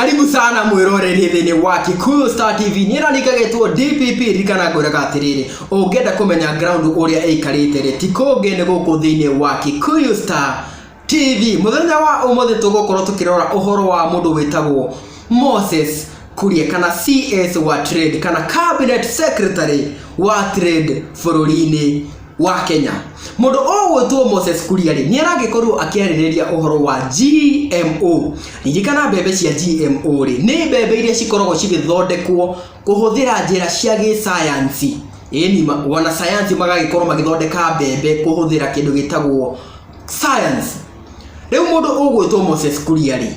Karibu sana mwĩroreri thĩinĩ wa Kikuyu Star TV. Niĩ na nikagetwo DPP ririkana ngwĩraga atĩrĩrĩ, ũngĩenda kũmenya ground ũrĩa ĩikarĩte rĩ, ti kũngĩ nĩ gũkũ thĩinĩ wa Kikuyu Star TV. Mũthenya wa ũmũthĩ tũgũkorwo tũkĩrora ũhoro wa mũndũ wĩtagwo Moses Kuria kana CS wa Trade kana Cabinet Secretary wa Trade bũrũri-inĩ wa Kenya. Mũndũ ũgwĩtwo Moses Kuria rĩ, nĩ aragĩkorwo akĩarĩrĩria ũhoro wa GMO. Ririkana mbembe cia GMO rĩ, nĩ mbembe iria cikoragwo cigĩthondekwo kũhũthĩra njĩra cia gĩsayansi. Ĩni, wanasayansi magagĩkorwo magĩthondeka mbembe kũhũthĩra kĩndũ gĩtagwo science. Rĩu mũndũ ũgwĩtwo Moses Kuria rĩ,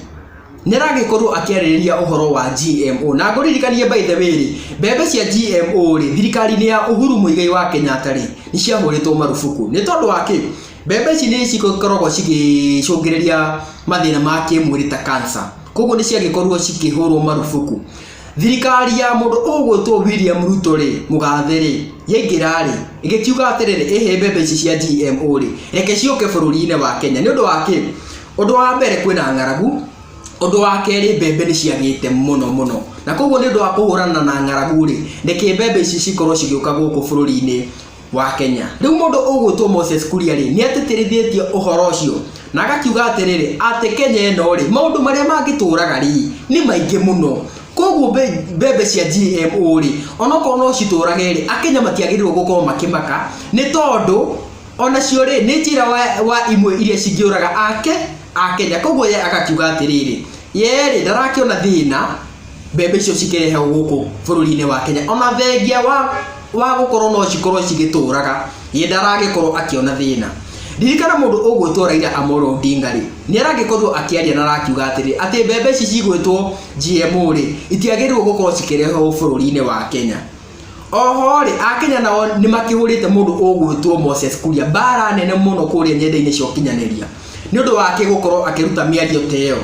nĩ aragĩkorwo akĩarĩrĩria ũhoro wa GMO. Na ngũririkanie by the way rĩ, mbembe cia GMO rĩ, thirikari-inĩ ya Uhuru Muigai wa Kenyatta rĩ, nĩ ciahũrĩtwo marubuku. Nĩ tondũ wa kĩ? Mbembe ici nĩ cikoragwo cigĩcũngĩrĩria mathĩna ma kĩmwĩrĩ ta cancer. Koguo nĩ ciagĩkorirwo cikĩhũrwo marubuku. Thirikari ya mũndũ ũgwĩtwo William Ruto rĩ, mũgathe rĩ, yaingĩra rĩ, ĩgĩkiuga atĩrĩrĩ, ĩhĩ mbembe ici cia GMO rĩ, reke ciũke bũrũri-inĩ wa Kenya. Nĩ ũndũ wa kĩ? Ũndũ wa mbere kwĩna ng'aragu, ũndũ wa kerĩ mbembe nĩ ciagĩte mũno mũno. Na koguo nĩ ũndũ wa kũhũrana na ng'aragu rĩ, reke mbembe ici cikorwo cigĩũka gũkũ bũrũri-inĩ wa Kenya. Rĩu mũndũ ũgwĩtwo Moses Kuria rĩ, nĩ atĩtĩrithĩtie ũhoro ũcio na agakiuga atĩrĩrĩ, atĩ Kenya ĩno rĩ, maũndũ marĩa mangĩtũraga rĩ, nĩ maingĩ mũno. Koguo mbembe cia GMO rĩ, onokorwo no citũrage rĩ, Akenya matiagĩrĩirwo gũkorwo makĩmaka nĩ tondũ onacio rĩ, nĩ njĩra wa, wa imwe iria cingĩũraga ake Akenya. Koguo ye agakiuga atĩrĩrĩ, ye rĩ, ndarakĩona thĩna mbembe icio cikĩrehwo gũkũ bũrũri-inĩ wa Kenya ona thengia wa wa gũkorwo no cikorwo cigĩtũraga ye ndaragĩkorwo akĩona thĩna. Ririkana mũndũ ũgwĩtwo Raila Amolo Odinga rĩ, nĩ aragĩkorirwo akĩaria na arakiuga atĩrĩ, atĩ mbembe ici cigwĩtwo GMO rĩ, itiagĩrĩirwo gũkorwo cikĩrehwo bũrũri-inĩ wa Kenya. Oho rĩ, Akenya nao nĩ makĩhũrĩte mũndũ ũgwĩtwo Moses Kuria mbara nene mũno kũrĩa nyenda-inĩ cia ũkinyanĩria nĩ ũndũ wake gũkorwo akĩruta mĩario ta ĩyo.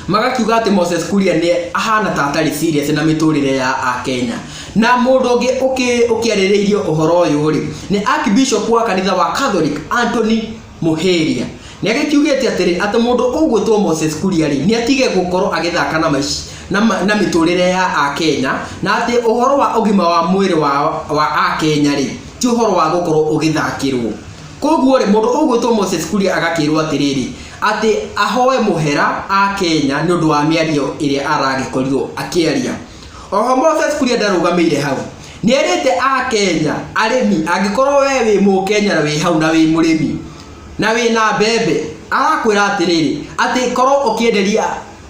Magakiuga atĩ Moses Kuria nĩ ahana ta atarĩ serious na mĩtũrĩre ya Akenya. Na mũndũ ũngĩ ũkĩarĩrĩirie ũhoro ũyũ rĩ, nĩ Archbishop wa kanitha wa Catholic Anthony Muheria. Nĩ agĩkiugĩte atĩrĩ, atĩ mũndũ ũgwĩtwo Moses Kuria rĩ, nĩ atige gũkorwo agĩthaka na maica, na, na mĩtũrĩre ya Akenya, na atĩ ũhoro wa ũgima wa mwĩrĩ wa, wa Akenya rĩ, ti ũhoro wa gũkorwo ũgĩthakĩrwo. Koguo rĩ, mũndũ ũgwĩtwo Moses Kuria agakĩrwo atĩrĩrĩ, atĩ ahoe mũhera Akenya nĩ ũndũ wa mĩario ĩrĩa aragĩkorirwo akĩaria. Oho Moses Kuria ndarũgamĩire hau. Nĩ erĩte Akenya arĩmi, angĩkorwo we wĩ mũkenya na wĩ hau na wĩ mũrĩmi na wĩ na mbembe, arakwĩra atĩrĩrĩ, atĩ korwo ũkĩenderia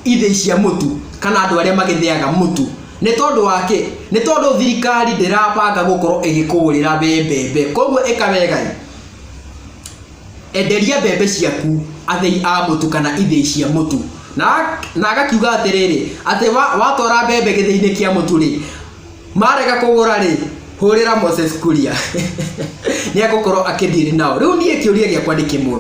ithĩi cia mũtu kana andũ arĩa magĩthĩaga mũtu. Nĩ tondũ wa kĩ? Nĩ tondũ thirikari ndĩrabanga gũkorwo ĩgĩkũgũrĩra mbembe. Koguo ĩka wega ĩ, enderia mbembe ciaku athĩi a mũtu kana ithĩi cia mũtu. Na, na agakiuga atĩrĩrĩ, atĩ watwara mbembe gĩthĩi-inĩ kĩa mũtu rĩ, marega kũgũra rĩ, hũrĩra Moses Kuria nĩ egũkorwo akĩndiri nao. Rĩu niĩ kĩũria gĩakwa nĩ kĩmwe,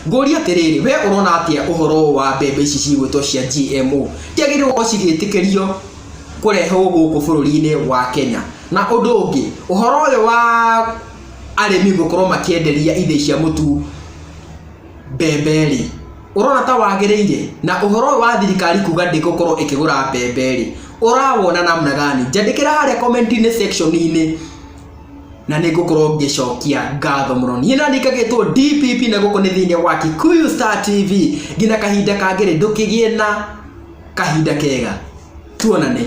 ngũria atĩrĩrĩ, we ũrona atĩa ũhoro wa mbembe ici cigwĩtwo cia GMO? Ciagĩrĩirwo gũkorwo cigĩtĩkĩrio kũrehwo gũkũ bũrũri-inĩ wa Kenya? Na ũndũ ũngĩ, ũhoro ũyũ wa arĩmi gũkorwo makĩenderia ithĩi cia mũtu mbembe rĩ, ũrona ta wagĩrĩire? Na ũhoro ũyũ wa thirikari kuga ndĩgũkorwo ĩkĩgũra mbembe rĩ, ũrawona namna gani? Njandĩkĩra harĩa comment-inĩ section-inĩ na nĩ ngũkorwo ngĩcokia ngatho mũno. Niĩ na ningagĩtwo DPP na gũkũ nĩ thĩinĩ wa Kikuyu Star TV. Nginya kahinda kangĩ rĩ, ndũkĩgĩe na kahinda kega. Tuonane.